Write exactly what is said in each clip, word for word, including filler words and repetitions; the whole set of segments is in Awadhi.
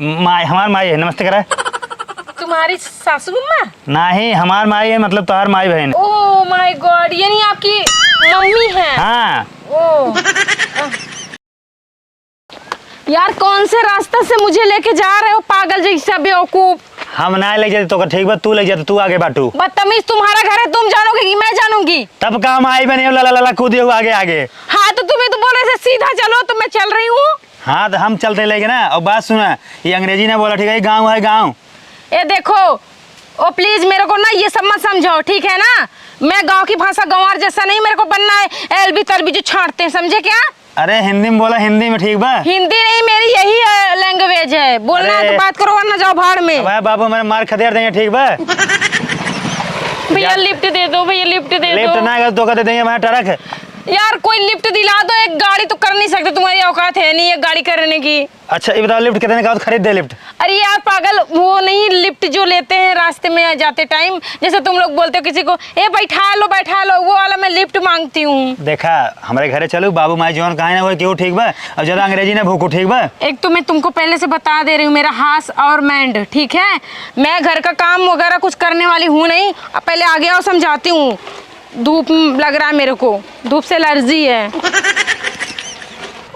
माई, हमार माई है, नमस्ते करा। तुम्हारी सासू अम्मा? नहीं, हमार माई है, मतलब तोहार माई बहन। Oh my God, यानी आपकी मम्मी है? हाँ। Oh। यार, कौन से रास्ता से मुझे लेके जा रहे हो, पागल जैसा बेवकूफ? हम ना ले जाते तो का ठीक बा, तू ले जाते, तू आगे बाटू। बदतमीज, तुम्हारा घर है, तुम जानोगे कि मैं जानूंगी? तब का हम आई बने, ला, ला, ला, ला, कूदे हो आगे, आगे। हाँ, तो तुम्हें तो बोल रहे थे सीधा चलो, तो मैं चल रही हूँ। हाँ, तो हम चलते लेके ना। और बात सुना, ये अंग्रेजी ना बोला, ठीक है? ये गाँव है, गाँव। ए देखो, ओ please, मेरे को ना ये सब मत समझाओ, ठीक है ना? मैं गाँव की भाषा गंवार जैसा नहीं मेरे को बनना है, एलबी तलबी जो छांटते हैं, समझे क्या? अरे हिंदी में बोला, हिंदी में, ठीक बा? हिंदी नहीं, मेरी यही, अ, language है। बोलना है अरे। तो बात करो, वरना जाओ भाड़ में। अबे बाबू, हमारे मार खदेड़ देंगे, ठीक बा? भैया, जा। Lift दे दो भैया, lift दे Lift दो। ना अगर तो कहते देंगे, हमारा ट्रक है। यार, कोई lift दिला दो, एक गाड़ी तो कर नहीं सकते, तुम्हारी औकात है नहीं एक गाड़ी करने की। अच्छा, ये बताओ, lift कितने का हो, खरीद दे lift? अरे यार पागल, वो नहीं, lift जो लेते हैं रास्ते में जाते time, जैसे तुम लोग बोलते हो किसी को, "ए, बैठा लो, बैठा लो", वो वाला मैं lift मांगती हूँ। देखा, हमारे घरे चलू, बाबू माई जौन कहा ना, वो क्यों, ठीक बा? अब ज्यादा अंग्रेजी ना भूकू, ठीक बा? एक तो मैं तुमको पहले से बता दे रही हूँ, मेरा हास और मैंड, ठीक है? मैं घर का काम वगैरह कुछ करने वाली हूँ नहीं। अब पहले आगे आओ, समझाती हूँ। धूप लग रहा है मेरे को, धूप से एलर्जी है।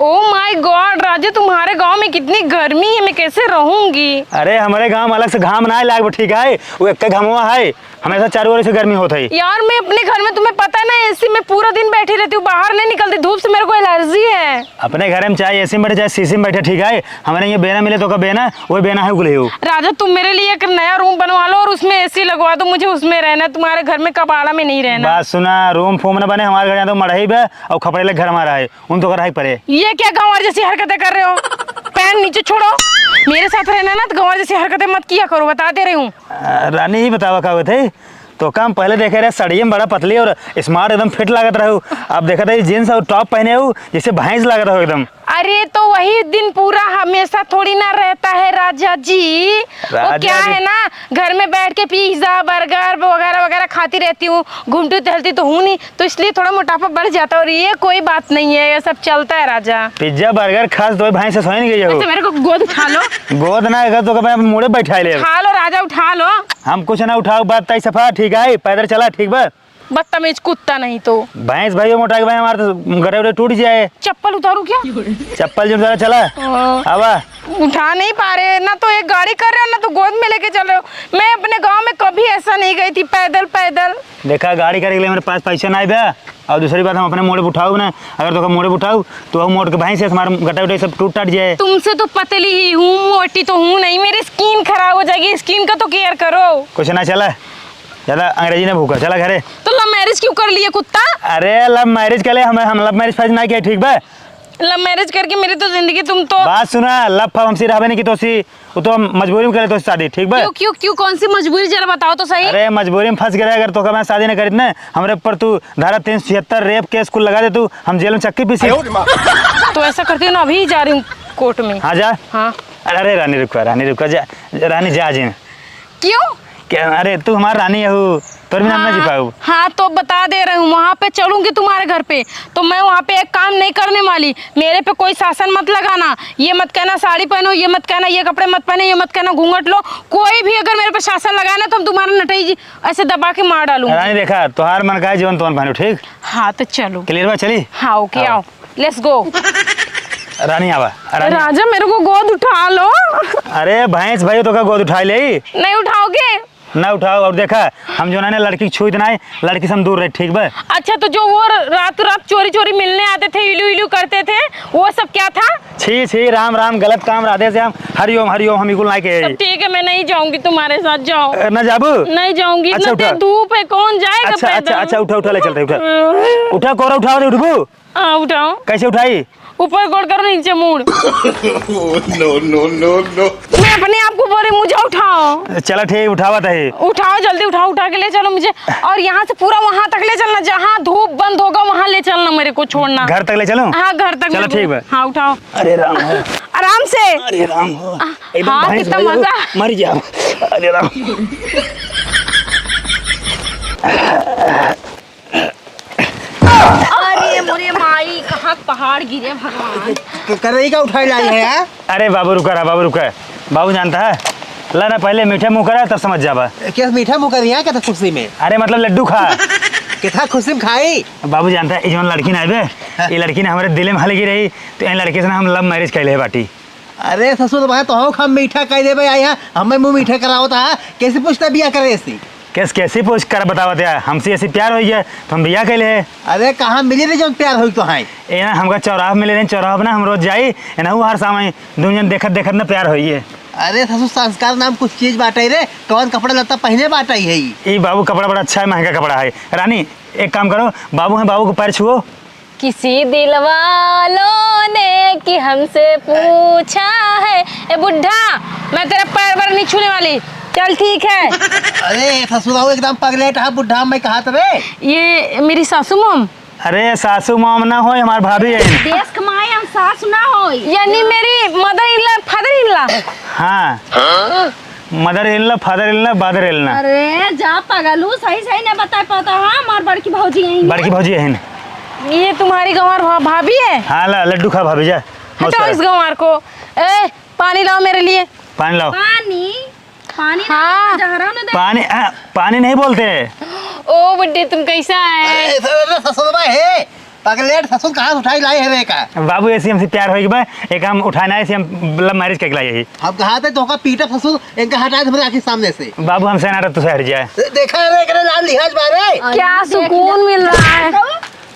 Oh my God, राजू, तुम्हारे गांव में कितनी गर्मी है, मैं कैसे रहूंगी? अरे, हमारे गांव में अलग से घाम ना लाग, ठीक है? वो एक घमवा है, हमेशा चारों ओर से गर्मी होत है। यार, मैं अपने घर में, तुम्हें पता है ना, एसी में पूरा दिन बैठी रहती हूँ, बाहर नहीं निकलती, धूप से मेरे को एलर्जी है। अपने घर में चाहे एसी में बैठे, चाहे सीसी में बैठे, ठीक है? हमारे यहाँ बेना मिले तो का बेना, वही बेना है उगले हो। राजा, तुम मेरे लिए एक नया रूम बनवा लो और उसमें एसी लगवा दो, मुझे उसमें रहना है, तुम्हारे घर में कबाड़ा में नहीं रहना। बात सुना, रूम फूम न बने, हमारे घर यहाँ तो मड़ही बे और खपड़े लग घर हमारा है, उन तो का रहे पड़े। ये क्या गंवार जैसी हरकतें कर रहे हो? पैर नीचे छोड़ो, मेरे साथ रहना ना तो गंवार जैसी हरकतें मत किया करो, बता दे रही हूँ। अ, रानी, ये बतावा का होत है? तो का हम पहले देखे रहे, साड़िये में बड़ा पतली और smart एकदम fit लागत रहू। अब देखत है jeans और top पहने हो, जैसे भैंस लागत हो एकदम। अरे, तो वही दिन पूरा हमेशा थोड़ी ना रहता है, राजा जी। वो राजा क्या जी। है ना, घर में बैठ के pizza, burger वगैरह वगैरह खाती रहती हूँ, घूमती टहलती तो हूँ नहीं, तो इसलिए थोड़ा मोटापा बढ़ जाता है। और ये कोई बात नहीं है, ये सब चलता है, राजा। Pizza, burger खास तो भैंस से सोए नहीं गई हो। अच्छा, मेरे को गोद उठा लो। गोद ना, अगर तो मैं मूड़े बैठा ले। उठा लो, राजा, उठा लो। हम कुछ ना उठाओ, बात तय सफा, ठीक है, पैदल चला, ठीक बा? बदतमीज कुत्ता नहीं तो। भैंस भाई मोटा के भाई, हमारे तो गरे उरे टूट जाए। चप्पल उतारू क्या? चप्पल जो उतारा, चला। हाँ। आवा। उठा नहीं पा रहे, ना तो एक गाड़ी कर रहे हो, ना तो गोद में लेके चल रहे हो। मैं अपने गांव में कभी ऐसा नहीं गई थी, पैदल, पैदल। देखा, गाड़ी करे के लिए मेरे पास पैसा नहीं बा, और दूसरी बात, हम अपने मोड़े पे उठाऊ ना, अगर तो मोड़े पे उठाऊ, तो हम मोड़ के भैंस से हमारे गट्टा उट्टा सब टूट टाट जाए। तुमसे तो पतली ही हूँ, मोटी तो हूँ नहीं, मेरी skin खराब हो जाएगी, skin का तो care करो। कुछ ना, चला, ज्यादा अंग्रेजी ना भूका, चला घरे। तो love marriage क्यों कर लिए, कुत्ता? अरे, love marriage के लिए हमें, हम love marriage फर्ज ना किया, ठीक बा? Love marriage करके मेरी तो जिंदगी, तुम तो बात सुना, love फर्ज हमसे रहबे नहीं की तो सी, वो तो हम मजबूरी में करे तो शादी, ठीक बा? क्यों, क्यों, क्यों, कौन सी मजबूरी, जरा बताओ तो सही। अरे, मजबूरी में फंस गए, अगर तो मैं शादी ना करीत ना, हमरे ऊपर तू धारा तीन सौ छिहत्तर rape case कुल लगा दे तू, हम जेल में चक्की पीसी। तो ऐसा करती हूँ ना, अभी जा रही हूँ कोर्ट में। हाँ, जा। हाँ। अरे, अरे, रानी रुका, रानी रुका, जा, रानी जा जी। क्यों? क्या, अरे, तू हमार रानी है, तोर बिना हम ना जी हाँ, पाऊ। हाँ, तो बता दे रही हूँ, वहाँ पे चलूंगी तुम्हारे घर पे, तो मैं वहाँ पे एक काम नहीं करने वाली। मेरे पे कोई शासन मत लगाना, ये मत कहना साड़ी पहनो, ये मत कहना ये कपड़े मत पहने, ये मत कहना घूंघट लो। कोई भी अगर मेरे पे शासन लगाए ना, तो हम तुम्हारा नटई जी ऐसे दबा के मार डालूंगी। रानी, देखा, तोहार मन का है, जीवन तोहन पहनो, ठीक? हाँ, तो चलो। Clear बा, चली? हाँ, OK, आओ। आओ। Let's go। रानी, आवा, रानी। राजा, मेरे को गोद उठा लो। अरे भैंस भाई, तो का गोद उठा ले? नहीं उठाओगे? ना उठाओ। और देखा, हम जो ना, ना लड़की के छुइत ना है, लड़की से हम दूर रहे, ठीक बा? अच्छा, तो जो वो र-, रात रात चोरी चोरी मिलने आते थे, इलू इलू करते थे, वो सब क्या था? छी छी, राम राम, गलत काम, राधे श्याम, हरिओम हरिओम, हम इकुल ना के। सब ठीक है, मैं नहीं जाऊंगी तुम्हारे साथ, जाओ। अ, ना जाबू? नहीं जाऊंगी, अच्छा, इतना उठा। तेज धूप है, कौन जाएगा अच्छा, अच्छा, पैदल? अच्छा, उठा, उठा, ले चलते, उठा। उठा, कोरा उठाओ, उठबू? हाँ, उठाओ। कैसे उठाई? ऊपर गोड़ करो, नीचे मूड़। No, no, no, no। मैं अपने आप को बोल रही, मुझे उठाओ। चला ठीक, उठावत है। उठाओ, जल्दी उठाओ, उठा के ले चलो मुझे। और यहाँ से पूरा वहाँ तक ले चलना, जहाँ धूप बंद होगा वहाँ ले चलना, मेरे को छोड़ना। घर तक ले चलूं? हाँ, घर तक चलो, मेरे को। ठीक बा। हाँ, उठाओ। अरे राम हो। आराम से। अरे राम हो। आ, एकदम हाँ, भैंस कितना भाई हो, मजा। मर गया। अरे राम। अरे मोरे माई, कहाँ पहाड़ गिरे भगवान। क-, करई का उठाए लाई है यार? अरे बाबू रुका रहा, बाबू रुका। बाबू जानता है, ला ना पहले मीठा मुँह करा तब समझ जाबा। क्या मीठा मुँह करी है क्या था खुशी में? अरे मतलब लड्डू खा। कितना खुशी में खाई? बाबू जानता है, ई जौन लड़की ना आइबे, हाँ। ई लड़की ना हमरे दिले में हलगी रही, तो इन लड़के से ना हम love marriage कैले है बाटी। अरे ससुर, मैं तो हो हम मीठा कह देबे आई है, हमें मुँह मीठा करावत है, कैसे पूछता बिया करे ऐसी? कैस-, कैसी पूछ कर बतावत है, हमसे ऐसी प्यार हो गया, तो हम बिया कैले है। अरे कहाँ मिली रे जौन प्यार होई तो है? ए ना, हमका चौराहा मिले रहे, चौराहा पे ना हम रोज जाई, ए ना, वो हर शाम आई, दोनों जन देखत देखत ना प्यार होई है। अरे ससुर, संस्कार नाम कुछ चीज बाटे रे, कौन कपड़ा लत्ता पहने बाटे है ई? ई बाबू कपड़ा बड़ा अच्छा है, महंगा कपड़ा है। रानी, एक काम करो, बाबू हैं, बाबू को पैर छुओ। किसी दिल वालों ने कि हमसे पूछा है। ए बुढ़ा, मैं तेरा पैर वैर नहीं छूने वाली। चल ठीक है। अरे ससुराऊ एकदम पगलेट है बुढ़ा, मैं कहा रे। ये मेरी सासू मॉम। अरे सासू मॉम ना हो, हमार भाभी है। देश कमाए हम सास ना हो। यानी मेरी mother in law, father in law। हाँ। Mother in law, father in law, brother in law। अरे जा पगलू, सही सही ना बता पाता। हाँ, हमार बड़की भौजी यही है। बड़की भौजी यही है। ये तुम्हारी गंवार भा-, भाभी है? हाँ, ला लड्डू खा भाभी जा। हटाओ इस गंवार को। ए, पानी लाओ मेरे लिए। पानी लाओ। पानी? पानी ना, हाँ। जहरा ना दे। पानी, आ, पानी नहीं बोलते। ओ बुड्ढे, तुम कैसा है? अरे, ससुर, ससुर भाई है। पगलेट ससुर कहाँ से उठाई लाई है रे का? बाबू, ऐसी हमसे प्यार होई के बा, एक हम उठाना है, ऐसी हम love marriage करके लाई है। हम कहा थे तोहका पीटब ससुर, इनका हटा दे हमरे आँखी सामने से। बाबू, हमसे ना रह, तू से हट जाए। दे-, देखा है रे, एकरे लाल लिहाज बा रे। क्या सुकून मिल रहा है।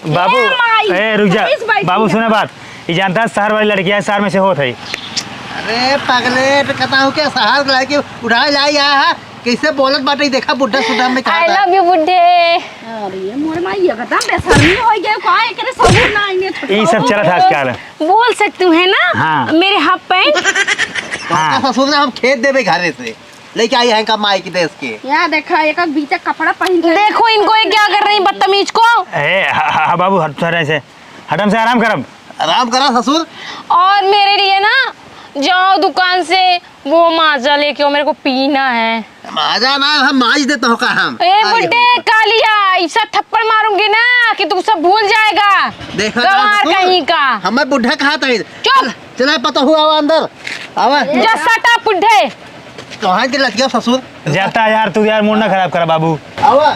बाबू, ए, माई, ए, रुक जा। बाबू, सुना बात, ये जानता है शहर वाली लड़कियाँ शहर में से होत है। अरे पगलेट, कहता हूँ क्या शहर लड़की उठाए लाई आया है? कैसे बोलत बाटे, देखा बुड्ढा सुड्ढा में कहा I love you बुड्ढे। अरे मोर माई, एकदम बेशर्मी हो गए का, एकरे सबूर ना आईने छोटा। ई सब चलत है आजकल। बोल सकती हूँ, है ना? हाँ। मेरे half pant। हाँ। ससुर ने हम खेत देबे घरे से लेके आई है का माई के देश के। या देखा, एक बीचा कपड़ा पहन के। देखो इनको, ये क्या कर रही बदतमीज को। ए, ह-, ह-, ह-, बाबू, हट, हट ऐसे। हट, हमसे आराम करब। आराम करा ससुर। और मेरे लिए ना, जाओ दुकान से वो माजा लेके आओ, मेरे को पीना है। माजा ना, हम माज देता हो का हम। ए बुड्ढे कालिया, ऐसा थप्पड़ मारूंगी ना कि तू सब भूल जाएगा। देखा गंवार कहीं का। हमें बुड्ढा कहा था। चुप। चला पता हुआ, आवा अंदर। आवा। जा shut up बुड्ढे। कहाँ के लग गया ससुर? जाता यार, तू यार mood ना खराब करा बाबू। आवा।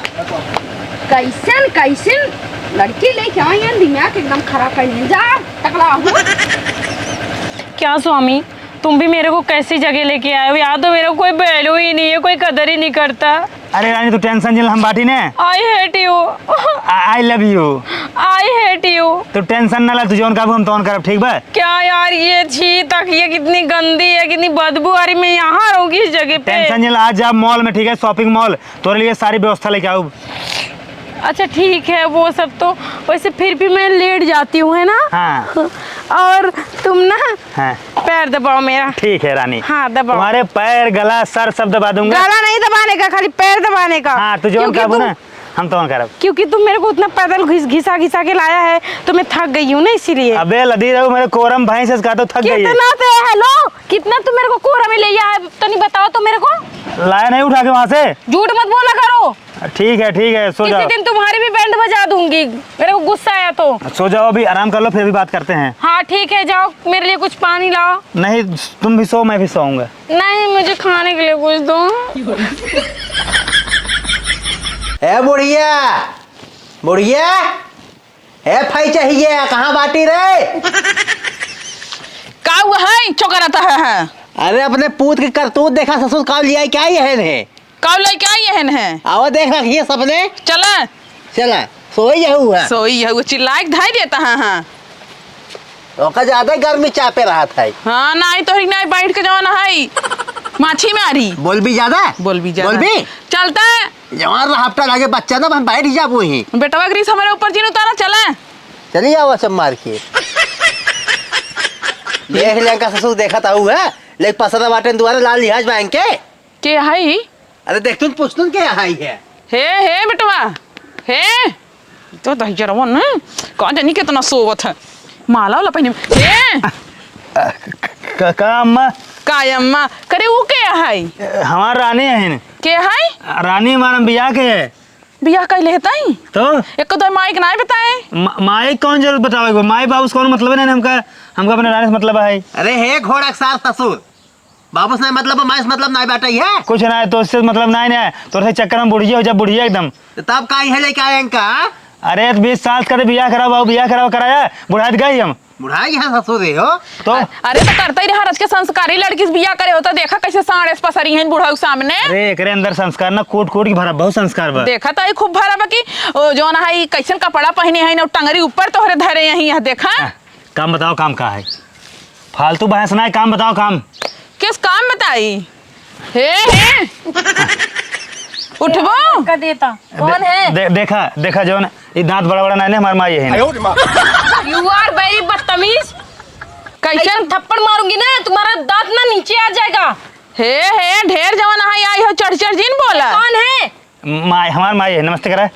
कैसन, कैसन लड़की लेके आई है, दिमाग एकदम खराब कर लिया। जा, टकला हो। क्या स्वामी, तुम भी मेरे को कैसी जगह लेके आए हो? यहाँ तो मेरा कोई value ही नहीं है, कोई कदर ही नहीं करता। अरे रानी, तू tension जिन, हम बाटी ने। I hate you। I, I love you। I hate you। तू tension ना ला, तू जौन कहबू हम तौन करब, ठीक बा? क्या यार, ये छी तक, ये कितनी गंदी है, कितनी बदबू आ रही। मैं यहाँ रहूंगी इस जगह पे। Tension जिन ला, आज जा mall में, ठीक है, shopping mall, तोरे लिए सारी व्यवस्था लेके आऊ। अच्छा ठीक है, वो सब तो, वैसे फिर भी मैं लेट जाती हूँ, है ना? हाँ। और तुम ना हाँ। पैर दबाओ मेरा। ठीक है रानी। हाँ, दबाओ। तुम्हारे पैर, गला, सर सब दबा दूंगा। गला नहीं दबाने का, खाली पैर दबाने का। हाँ, तू जौन क्योंकि कहबू तुम ना, हम तौन करब। क्योंकि तुम मेरे को उतना पैदल घिस-, घिसा घिसा के लाया है, तो मैं थक गई हूँ ना, इसीलिए। अबे लदी रहू, मेरे कोरम भैंस है, इसका तो थक गई है। कितना ते, hello, कितना तुम मेरे को कोरम में ले आया है, तनी बताओ तो मेरे को। लाया नहीं उठा के वहाँ से। झूठ मत बोला करो। ठीक है, ठीक है, सो किसी जाओ। दिन तुम्हारी भी बैंड बजा दूंगी, मेरे को गुस्सा आया तो। सो जाओ, अभी आराम कर लो, फिर भी बात करते हैं। हाँ, ठीक है, जाओ, मेरे लिए कुछ पानी लाओ। नहीं, तुम भी सो, मैं भी सोऊंगा। नहीं, मुझे खाने के लिए कुछ दो। ए बुढ़िया, बुढ़िया, ए फई चाहिए, कहाँ बाटी रे? का हुआ है, चौका रहता है, है? अरे, अपने पूत के करतूत देखा, ससुर का लिया, क्या ये है? काऊ लइके आई एहन है? आवा देख रखिए सबने। चला। चला, सोई यहू है। सोई यहू, चिल्लाए के धाई देता है, हाँ। ओका ज्यादा गर्मी चापे रहत है। हाँ, नाई तोहरी नाई बैठ के जवन है, माछी मारी। बोलबी ज्यादा? बोलबी ज्यादा। बोलबी? चलता है। जवान रहा हफ्ता लागे बच्चा ना, हम बैठ जाबो ही। बेटवा ग्रीस हमारे ऊपर जिन उतारा, चला। चली आवा सब मार के। देख लेंका ससुर देखत आऊ है, लेक पसरा बाटेन दुआरे लाल लिहाज बांध के। के हई? अरे देख, तुम पूछतुन के हई है? हे, हे बेटवा, हे, तो दहिजरवा न, का जानी कितना सोवत है, माला वाला पहने, हे। क-, क-, का अम्मा? का अम्मा? करे ऊ के हई? हमार रानी है न। के हई? रानी हमार बियाह के है। बियाह कइ लेहे तई? तो? एको दो माई के नाई बताए? मा-, माई कौन जरूरत बतावे के बा? माई बाबू से कौन मतलब है ना हमका, हमका अपने रानी से मतलब है। अरे हे घोड़ा के सास ससुर, बाबू से नाई मतलब, माई से मतलब नाई बाटे है। कुछ ना है, तो उससे मतलब नाई ना है। तोरे चक्कर में बुढ़िया हो जा, बुढ़िया एकदम। तो तब का इहे लेके आए इनका? अरे तो बीस साल का तो बियाह कराओ बाबू, बियाह कराओ कराया, बुढ़ात गई हम। बुढ़ाई है ससुर रे हो। तो? अरे तो करते ही रहा, रच के संस्कारी लड़की से बियाह करे हो तो देखा कैसे साँड़े से पसरी हैं बुढ़ऊ सामने। अरे एकरे अंदर संस्कार ना कूट कूट के भरा, बहुत संस्कार बा। देखा तो ई खूब भरा बा कि ओ जौन है ई कैसन कपड़ा पहने हैं ना टंगरी ऊपर तोहरे धरे यहीं यह देखा। हाँ, काम बताओ काम का है? फालतू बहस ना है, काम बताओ काम। किस काम बताई? हे, हे। उठबो? का देता? कौन दे-, है? दे-, देखा, देखा जौन, ई दाँत बड़ा बड़ा नाई ने, हमार माई है ना। You are very बदतमीज। कैसन? ऐसा थप्पड़ मारूंगी ना, तुम्हारा दांत ना नीचे आ जाएगा। हे, हे, ढेर जवन आई, आई हो, चढ़ चढ़ जिन बोला। कौन है? माई, हमार माई है, नमस्ते करा।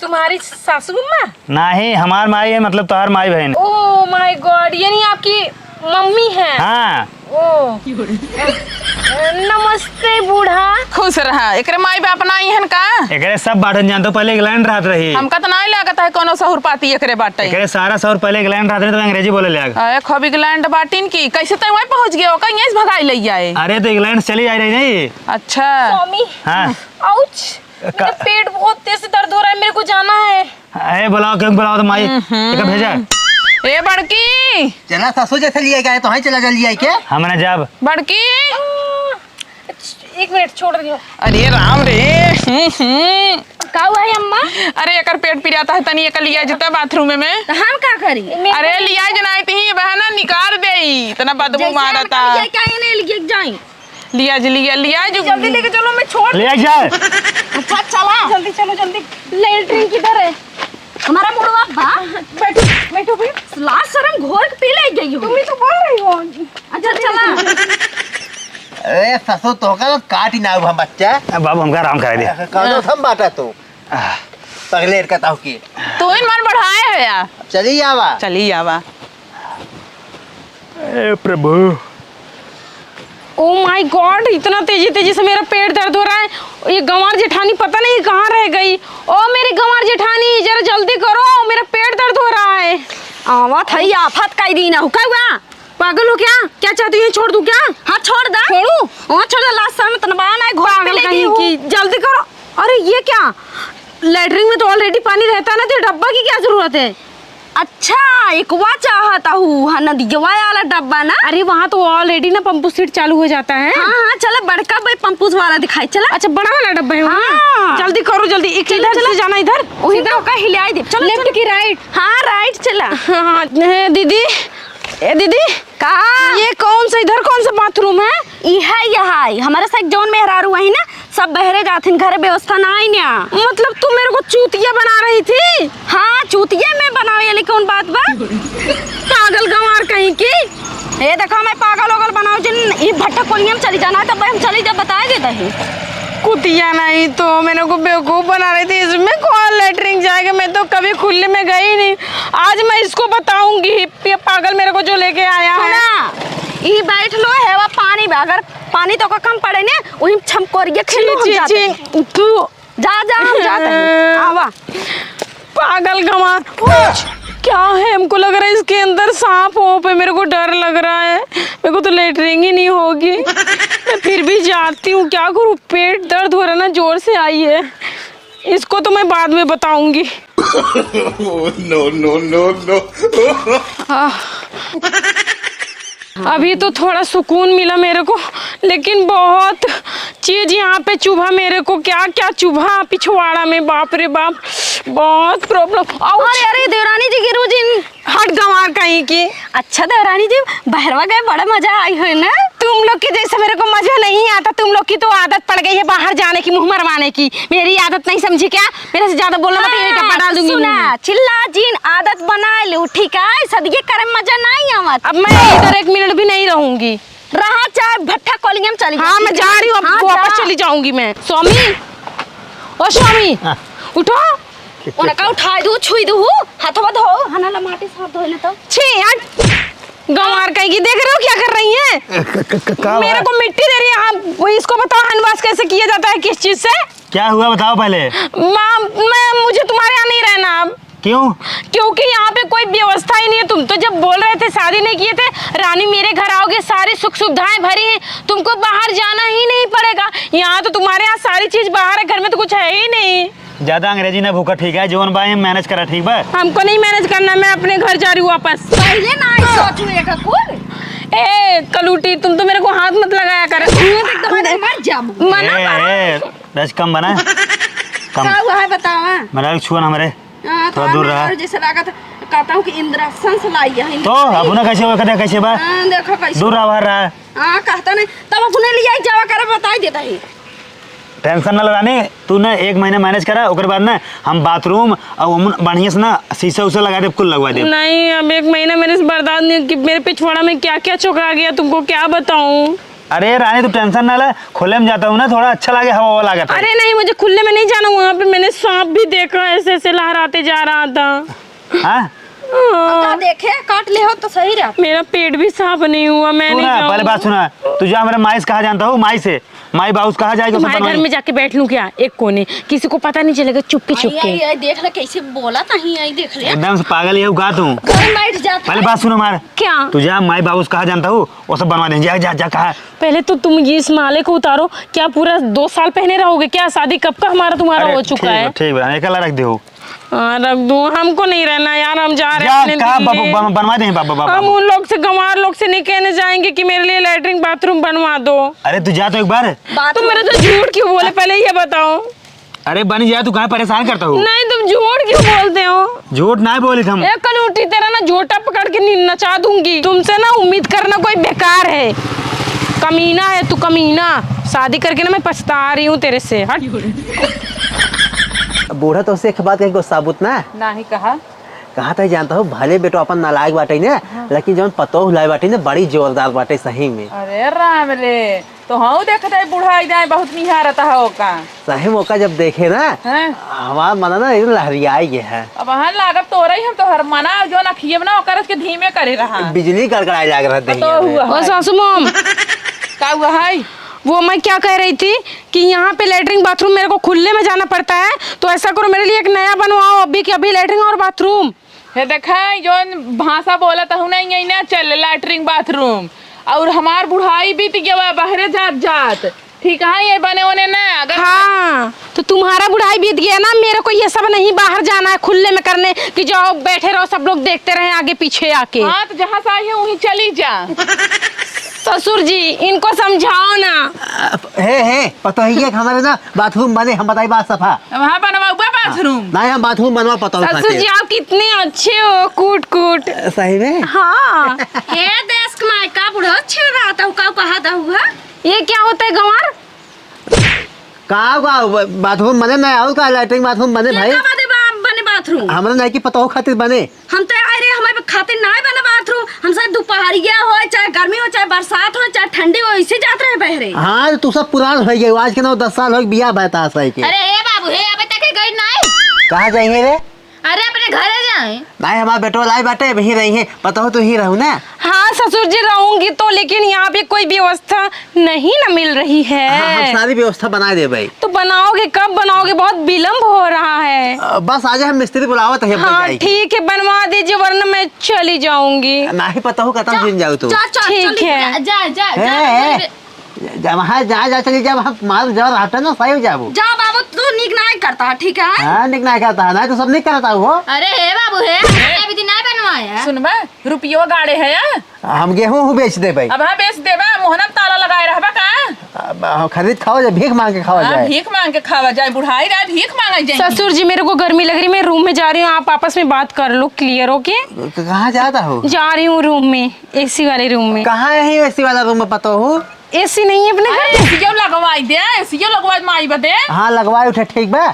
तुम्हारी सासू अम्मा? नाही, हमार माई है, मतलब तोहार माई बहन। Oh my God, यानी आपकी मम्मी है? हाँ। ओ। नमस्ते बूढ़ा। खुश रहा। एकरे माई बाप ना आई हन का? एकरे सब बाटन जानतो, पहले इंग्लैंड रहत रही। हमका तो नाई लागत है कोनो सहुर पाती एकरे बाटे। एकरे सारा सहुर पहले इंग्लैंड रहत रही, तो अंग्रेजी बोले लाग। अरे खूब इंग्लैंड बाटिन की, कैसे तय वहीं पहुँच गए? ओका यहीं से भगाई ले आए। अरे तो इंग्लैंड से चली आई रही नहीं। अच्छा। स्वामी। हाँ। आउच। का- मेरा पेट बहुत तेज से दर्द हो रहा है, मेरे को जाना है। ए, बुलाओ, क्यों बुलाओ तो माई, हम्म। एका भेजा। ए, बड़की। चला सासू जैसे लिए गए तो हाँ चला जा लिए के। हम ना जाब। बड़की। आ, एक मिनट छोड़ दियो। अरे राम रे। हम्म, हम्म। का हुआ है अम्मा? अरे एकर पेट पिराता है, तनी एकर लिया जता बाथरूम में। तो हम का करी? अरे लिया जनाई ती बहना निकाल दे, इतना बदबू जैसे हम मारता। करिए, क्या इन्हें लिए जाएं? लिया जी, लिया, लिया जी। जल्दी लेके चलो, मैं छोड़ ले जाए। अच्छा, चला। जल्दी चलो, जल्दी। लेटरिन किधर है? हमारा मुड़वा बा। बैठो, बैठो भाई। लाज शर्म घोर के पी ले गई हो। तुम ही तो बोल रही हो। अच्छा, चला। अरे ससुर, तोहका तो काटी ना हम बच्चा। अब बाबू हमका आराम कराई दे। कौनो हम बाटा तो। आह। पगलेर का ताऊ की। तू इन मन बढ़ाए है यार। चली आवा। चली आवा। ए प्रभु। Oh my God, इतना तेजी तेजी से मेरा पेट दर्द हो रहा है। ये गंवार जेठानी पता नहीं कहाँ रह गई। ओ मेरी गंवार जेठानी, जरा जल्दी करो, मेरा पेट दर्द हो रहा है। आवत है, ये आफत कई दिन हो। का हुआ? पागल हो क्या? क्या चाहती हो, छोड़ दूं क्या? हाँ, छोड़ दा। छोड़ू? हाँ, छोड़ दा। लास्ट समय तनबा ना है, घोड़ा पे पागल लेटी कहीं हूँ। की। जल्दी करो। अरे, ये क्या? लेटरिन में तो already पानी रहता है ना, तो डब्बा की क्या जरूरत है? अच्छा, एकवा चाहत हूँ, हाँ, नदियवा वाला डब्बा ना? अरे, वहाँ तो already ना पंप सेट चालू हो जाता है। हाँ, हाँ, चला, बड़का भाई पंप वाला दिखाई, चला। अच्छा, बड़ा वाला डब्बा है वो ना? हाँ। जल्दी करो, जल्दी। एक चलो, इधर चलो। से जाना, इधर। वही सीधा। तो का हिलाई दे। चलो, लेफ्ट चलो। की राइट? हाँ, राइट चला। हाँ, हाँ, दीदी, ए दीदी, का? ये कौन सा, इधर कौन सा बाथरूम है? इहे, इहे। हमारे साथ जौन मेहरारू आई ना, सब बहरे जाथिन, घरे व्यवस्था ना आई ना। मतलब तू मेरे को चूतिया बना रही थी? हाँ, चूतिया मैं बनावे, लेकिन कौन बात बा? पागल गंवार कहीं की। ए देखा, मैं पागल ओगल बनाओ जिन, ई भट्टा कोलिया में चली जाना, तब हम चली जब बताए देता है। कुतिया नहीं तो मेरे को बेवकूफ बना रही थी, इसमें कौन लेटरिन जाएगा? मैं तो कभी खुले में गई नहीं। आज मैं इसको बताऊंगी, ये पागल मेरे को जो लेके आया है। सुना, ई बैठ लो, हेवा पानी बा, अगर पानी तो का कम पड़े ने, वही छमकोरिया छी, खेलो हम छी, जाते छी। हैं। तू जा, जा, हम जाते हैं। आवा। पागल गंवार। क्या है? हमको लग रहा है इसके अंदर सांप वोप है, मेरे को डर लग रहा है। मेरे को तो लेटरिन ही नहीं होगी। मैं फिर भी जाती हूँ, क्या करूँ? पेट दर्द हो रहा ना, जोर से आई है। इसको तो मैं बाद में बताऊंगी। No, no, no, no। आह। अभी तो थोड़ा सुकून मिला मेरे को, लेकिन बहुत चीज यहाँ पे चुभा मेरे को, क्या क्या चुभा पिछवाड़ा में, बाप रे बाप, बहुत प्रॉब्लम। अरे, अरे, देवरानी जी, गिरू जिन। हट गंवार कहीं की। अच्छा देवरानी जी, बहरवा गए, बड़ा मजा आई हो ना? तुम लोग की जैसे मेरे को मजा नहीं आता, तुम लोग की तो आदत पड़ गई है बाहर जाने की, मुंह मरवाने की। मेरी आदत नहीं समझी क्या? मेरे से ज्यादा बोलना मत, यही हाँ, डब्बा डाल दूंगी मुंह में। सुना, चिल्ला जिन, आदत बना लू, ठीक है? सदिये करे में मजा नहीं आवत। अब मैं इधर एक मिनट भी नहीं रहूंगी। रहा चाहे भट्ठा कोलिया में चली हाँ, जाती मैं है। जा रही हूँ, अब हाँ, वापस जा। चली जाऊंगी मैं। स्वामी, ओ स्वामी, हाँ। उठो। उनका उठाई दू, छुई दू, हथवा धो, हना ला माटी से हाथ धोए ना तो। छी, हट। गंवार कहीं की, देख रहे हो क्या कर रही हैं? क-, क-, क-, का मेरे बात? को मिट्टी दे रही है, आप इसको बताओ hand wash कैसे किया जाता है, किस चीज से? क्या हुआ, बताओ पहले। माँ, मैं, मुझे तुम्हारे यहाँ नहीं रहना अब। क्यों? क्योंकि यहाँ पे कोई व्यवस्था ही नहीं है। तुम तो जब बोल रहे थे, शादी नहीं किए थे, रानी मेरे घर आओगे, सारी सुख सुविधाएं भरी हैं, तुमको बाहर जाना ही नहीं पड़ेगा। यहाँ तो तुम्हारे यहाँ सारी चीज बाहर है, घर में तो कुछ है ही नहीं। ज्यादा अंग्रेजी ना भूखा, ठीक है? जौन बा, manage करा, ठीक बा? हमको नहीं manage करना, मैं अपने घर जा रही हूँ वापस। पहले ना आई सोचू एक कुल। ए, कलूटी, तुम तो मेरे को हाथ मत लगाया कर। तू तो एकदम मर जाबू। मना ए, करो। ए, बस कम बना। कम। का हुआ है, बतावा? मेरा एक छुआ ना हमरे। हाँ, थोड़ा तो दूर हमें रहा। और जैसे लागत, कहता हूँ कि इंद्रासन से लाई है। तो अब ना कैसे हुआ, कहते कैसे बा? हाँ, देखो कैसे। दूर रहा, बाहर रहा। हाँ, कहता नहीं, तब अपने लिए आई जावा करे, बताई देता ही। Tension ना ले रानी, तू ना एक महीना manage करा, ओकर बाद ना हम bathroom और ओमन बढ़िया से ना शीशा उसा लगा दे, कुल लगवा दे। नहीं, अब एक महीना मेरे से बर्दाश्त नहीं कि मेरे पिछवाड़ा में क्या क्या चुकरा गया, तुमको क्या बताऊं। अरे रानी, तू tension ना ले, खुले में जाता हूँ ना, थोड़ा अच्छा लागे, हवा, हवा लागत है। अरे नहीं, मुझे खुले में नहीं जाना, वहाँ पे मैंने सांप भी देखा, ऐसे ऐसे लहराते जा रहा था। हाँ? हाँ। का देखे, काट ले हो तो सही रहा। मेरा पेट भी साफ नहीं हुआ, मैं तू नहीं ना, पहले जाऊँगी। बात सुना, तू जा हमारे माई से कहा जानता हो, माई से, माई बाबू से कहा जाए कि उसे तुम्हारे घर बनवाई। में जाके बैठ लूं क्या एक कोने, किसी को पता नहीं चलेगा, चुपके आई, चुपके। आई, आई, देख ले कैसे बोला तहीं, आई देख ले। एकदम से पागल ये हुआ तू। घर बैठ जाता पहले है। बात सुनो हमारे। क्या? तू जा माई बाबू से कहा जानता हो, वो सब बनवा देंगे, जा, जा, जा, कहा। पहले तो तुम ये इस माले को उतारो, क्या पूरा दो साल पहने रहोगे क्या? शादी कब का हमारा तुम्हारा अरे, हो चुका ठीक है? बा, ठीक बा, एक ला रख दे हो। हाँ, रख दूँ, हमको नहीं रहना यार, हम जा रहे हैं जा, अपने कहाँ दिल्ली। बाबू, बन-, बनवा दे बाबू, बाबू, हम बाबू। उन लोग से, गंवार लोग से नहीं कहने जाएंगे कि मेरे लिए latrine bathroom बनवा दो। अरे, तू जा तो एक बार। तुम मेरे से झूठ क्यों बोले, पहले ये बताओ। अरे, बन जा, तू काहे परेशान करता हो? नहीं, तुम झूठ क्यों बोलते हो? झूठ ना बोली थम। ए कलूटी, तेरा ना झोटा पकड़ के नी-, नचा दूंगी। तुमसे ना उम्मीद करना कोई बेकार है। कमीना है तू, कमीना। शादी करके ना मैं पछता रही हूँ तेरे से। हट। बूढ़ा तो से एक बात कहे गुस्सा बुत ना। नाही कहा। कहा था जानता हो, भले बेटो अपन नालायक बाटे ने, हाँ। लेकिन जौन पतोह लाए बाटे ने, बड़ी जोरदार बाटे सही में। अरे राम रे, तो हाँ देखत है बूढ़ा आई जाए, बहुत निहारत है ओका। सही में ओका जब देखे ना, हाँ। हमार मन ना एकदम लहरियाई गए है। अब हाँ लागब तोरा ही हम तो हर मना जो ना खियब ना ओकर के धीमे करे रहा। बिजली कड़कड़ाए लाग रहा पतोह दहिया में। हुआ ओ है। सासू मॉम। का हुआ है? वो मैं क्या कह रही थी कि यहाँ पे latrine bathroom मेरे को खुले में जाना पड़ता है, तो ऐसा करो मेरे लिए एक नया बनवाओ अभी के अभी latrine और bathroom। हे देखा, जौन भाषा बोलत हूँ ना, यही ना चले latrine bathroom। और हमार बुढ़ाई बीत गया बा बहरे जात जात, ठीक है, ये बने होने ना अगर हाँ, तो तुम्हारा बुढ़ाई बीत गया ना, मेरे को ये सब नहीं बाहर जाना है खुले में करने कि जाओ बैठे रहो, सब लोग देखते रहे आगे पीछे आके। हाँ, तो जहाँ से आई है वहीं चली जा। ससुर जी, इनको समझाओ ना। हे, हे, पतोहिया के हमारे ना bathroom बने, हम बताई बात सफा। वहाँ बनवाऊबा bathroom। नहीं, हम bathroom बनवा पतोह ससुर खातिर। जी, आप कितने अच्छे हो, cute cute। सही में? हाँ। हे देश के मायका बुढ़ो छेड़ रहा था, का कहा था हुआ? ये क्या होता है गंवार? का, का ब-, bathroom बने ना, और का latrine bathroom बने ये भाई? का बने बा-, बने bathroom? हमरा नहीं कि पतोह खातिर बने। हम तो आए रहे, हमारे खातिर ना बने bathroom। हम सब दोपहरिया हो, चाहे गर्मी हो, चाहे बरसात हो, चाहे ठंडी हो, इसे जात रहे बहरे। हाँ, तो तू सब पुरान हो गए, आज के नौ दस साल हो गए, बियाह बैठा सही के। अरे हे बाबू, हे अबे तक गई नहीं। कहाँ जाएंगे रे? अरे अपने घरे जाए। नहीं, हमार बेटवा लाई बाटे, वहीं रही है, पतोह तो ही रहू ना। हाँ ससुर जी, रहूंगी तो, लेकिन यहाँ पे कोई व्यवस्था नहीं ना मिल रही है। हाँ, हम सारी व्यवस्था बना देबे। तो बनाओगे, कब बनाओगे? बहुत विलम्ब हो रहा है। अ, बस आज हम मिस्त्री बुलावत है, हाँ, ठीक है, बनवा दीजिए, वरना मैं चली जाऊंगी। नहीं, पतोह खत्म जिन जाऊ तू। चल, चल, ठीक है। जा, जा, जा, जा, जा, वहाँ जा, जा, चली जा, वहाँ माल जब हटे ना, सही हो जाबो। जा बाबू, तू निक नाई करता है, ठीक है? हाँ, निक नाई करता है, नहीं तो सब निक करता हो। अरे हे बाबू, हे, हमने अभी दिन नहीं बनवाया। सुनबा, रुपयो गाड़े है या? हम गेहूं हूं बेच देबे। अब हाँ बेच देबा, मोहना में ताला लगाए रहबा का? अब हम खरीद खावा जाए, भीख मांग के खावा हाँ, जाए। भीख मांग के खावा जाए, बुढ़ाई रहे, भीख मांगा जाए। ससुर जी, मेरे को गर्मी लग रही, मैं room में जा रही हूँ, आप आपस में बात कर लो, clear होके। क-, कहाँ जाता हो? जा रही हूँ room में, AC वाले room में। कहाँ है AC वाला room में पता हो? AC नहीं है अपने घर में? AC लगवाई दे, AC लगवाई माई बदे। हाँ, लगवाई उठे, ठीक बा।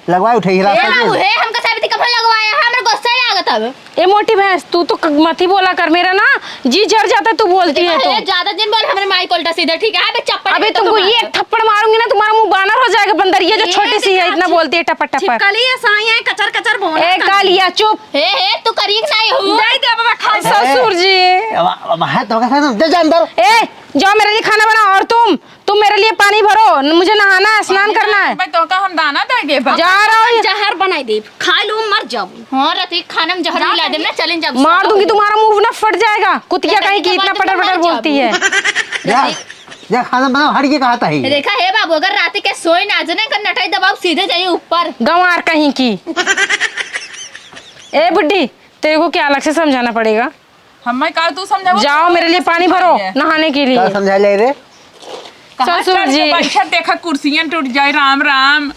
लगवाई उठे, हीरा ए सब बाबू, ले। हे, हमका साबित कब लगवाया है? हमरा गुस्सा लागत हवे। ए मोटी भैंस, तू तो क-, मत ही बोला कर, मेरा ना जी जर जाता तू बोलती है तो। हे, ज्यादा जिन बोल, हमरे माई को उल्टा सीधा, ठीक है? अबे चप्पड़ अबे में तो तुमको मार। ये एक थप्पड़ मारूंगी ना, तुम्हारा मुंह बानर हो जाएगा, बंदरिया जो ये छोटी सी है, देख, इतना बोलती है टपट टपट। छिपकली है, साई है, कचर कचर बोला ए कर। कालिया, चुप। हे, हे, तू करी कि नहीं हूँ? दे दे बाबा, खा। ससुर जी। अब, अब हाथ धोखा से दे जा अंदर। ए, जाओ मेरे लिए खाना बनाओ, और तुम, तुम मेरे लिए पानी भरो, और मुझे नहाना है, स्नान करना है। भाई, तो का हम दाना दे देबा? जा रहा हूँ। जहर बनाई देब, खा लो, मर जाओ। हाँ, राती खाना में जहर मिला देब ना, चले जाओ। मार दूंगी, तुम्हारा मुंह ना फट जाएगा। कुतिया कहीं की, इतना पटर पटर बोलती है। जा, जा खाना बनाओ, हट के कहा था ही। देखा हे बाबू, अगर राती के सोई ना जने कर नटाई दबाओ, सीधे जाइए ऊपर। गंवार कहीं की। ए बुड्ढी, तेरे को क्या अलग से समझाना पड़ेगा? हमें का तू समझाओ? जाओ, मेरे लिए पानी भरो नहाने के लिए। का समझा ले रे? कहाँ ससुर चढ़ के जी। बैठा, देखा कुर्सियां टूट जाए। राम राम।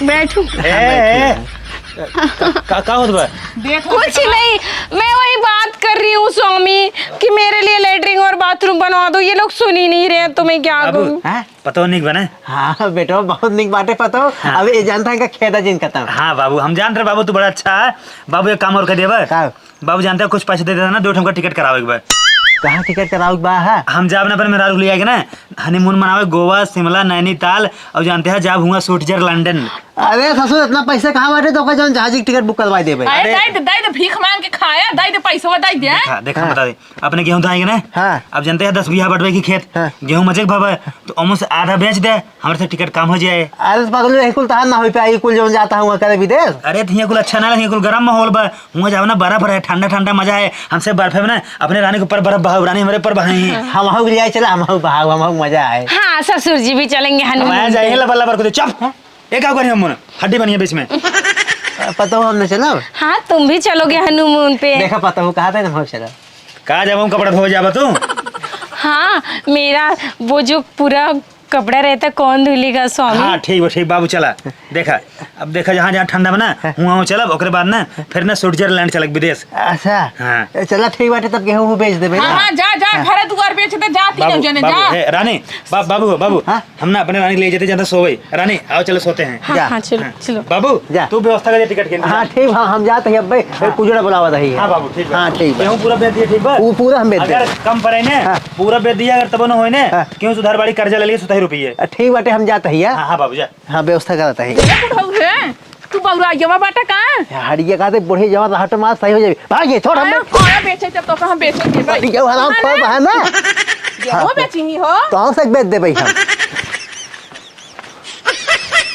बैठू। ए, ए, का, का, का होत बा? देख लो कुछ नहीं, मैं वही बात कर रही हूँ स्वामी कि मेरे लिए लेटरिन और बाथरूम बनवा दो। ये लोग सुन ही नहीं रहे हैं, तो मैं क्या बाबू, करूँ? हाँ? पतो निक बने? हाँ बेटवा, बहुत निक बाटे पतो। हाँ। अब ये जानता है का खेदा जिन खत्म। हाँ बाबू, हम जानत रहे बाबू, तू बड़ा अच्छा है। बाबू, एक काम और कर देबा। का? बाबू, जानते हो, कुछ पैसे दे देता ना, दो ठो हमका टिकट करावे के बा। कहाँ टिकट करावे के बा, है? हम जाब ना, अपन मेहरारू ले आएगा ना, हनीमून मनावे गोवा, शिमला, नैनीताल, और जानते हैं, जाब हुआ स्विट्जरलैंडन। अरे ससुर, इतना पैसा कहाँ बाटे, तो का जौन जहाज की टिकट बुक करवा देबे? अरे, अरे। दे दे, दे दे, भीख मांग के खाया, दे दे, पैसा दे दे। देखा, देखा, हाँ। बता दे। अपने गेहूं धाएंगे ना? हाँ। अब जानते हैं, दस बीघा बटवे की खेत, हाँ। गेहूं मजे के भाव है, तो ओमो से आधा बेच दे, हमरे से टिकट काम हो जाए। अरे तो पगलू, यही कुल तहार ना हो पाई, कुल जौन जाता हूँ करे विदेश। अरे तो हियाँ कुल अच्छा ना लगे, हियाँ कुल गरम माहौल बा, हुआँ जाओ ना, बर्फ है, ठंडा ठंडा मजा है। हमसे बर्फ में ना, अपने रानी के ऊपर बर्फ बहाओ, रानी हमरे ऊपर बहाई है। हम हऊ ले चला, हम हऊ बहाओ, हम हऊ मजा आए। हाँ, ससुर जी भी चलेंगे हनीमून पे। जाए, ला बल्ला बरकुदे, चुप। हाँ? ये का करी हम, हड्डी बनी है बीच में। पता हो हमने चला। हाँ, तुम भी चलोगे हनीमून पे। देखा, पता हो कहा था ना, हम चला। का जब हम कपड़ा धोवे जाबा तू? हाँ, मेरा वो जो पूरा कपड़ा रहता, कौन धुलेगा स्वामी? हाँ, ठीक बा, ठीक, बाबू चला। देखा, अब देखा, जहाँ जहाँ ठंडा बा ना, हाँ। हुआँ हुआँ चलब, ओकरे बाद ना, फिर ना स्विट्जरलैंड चलब, विदेश। अच्छा। हाँ। ए, चला, ठीक बाटे, तब गेहूँ बेच देबे हाँ, ना। हाँ, जा, जा, हाँ। घर दुआर बेच दे, जा, तीनों बाबू, जने, बाबू, जा। ए, रानी, बा-, बाबू, बाबू, हाँ? हम ना अपने रानी ले जाते, जाते सोवे। रानी, आओ, चलो, सोते हैं। हाँ, जा। हाँ, चलो, हाँ। चलो। बाबू, जा। तू व्यवस्था कर दे टिकट के। हाँ, ठीक, हाँ, हम जाते हैं, अब भाई, हाँ। कुजड़ा बुलावा रही है। हाँ, बाबू, ठीक बा। हाँ, ठीक बा। गेहूँ पूरा बेच दिया, ठीक बा? वो पूरा हम बेच अगर देब। कम पड़े ने, हाँ। पूरा बेच दिया, अगर तबो न होए ने, हाँ। क्यों से उधार बाड़ी कर्जा ले लिए, सुताई रुपये। आ, ठीक बाटे, हम जात हइया। हाँ, हाँ, बाबू, जा। हाँ, व्यवस्था करत हई। ए बुढ़ऊ रे, तू बौराइयवा बाटा का? हड़िया कहते, बुढ़ी जवा रहट मार सही हो जाबे। भाग ये, छोड़ हमें। हाँ, हाँ, बेचे जब तो हम बेचे के भाई। ये हराम हाँ खोर ना? बा है ना? ये वो हाँ, बेची ही हो। तो हम से बेच देबे हम।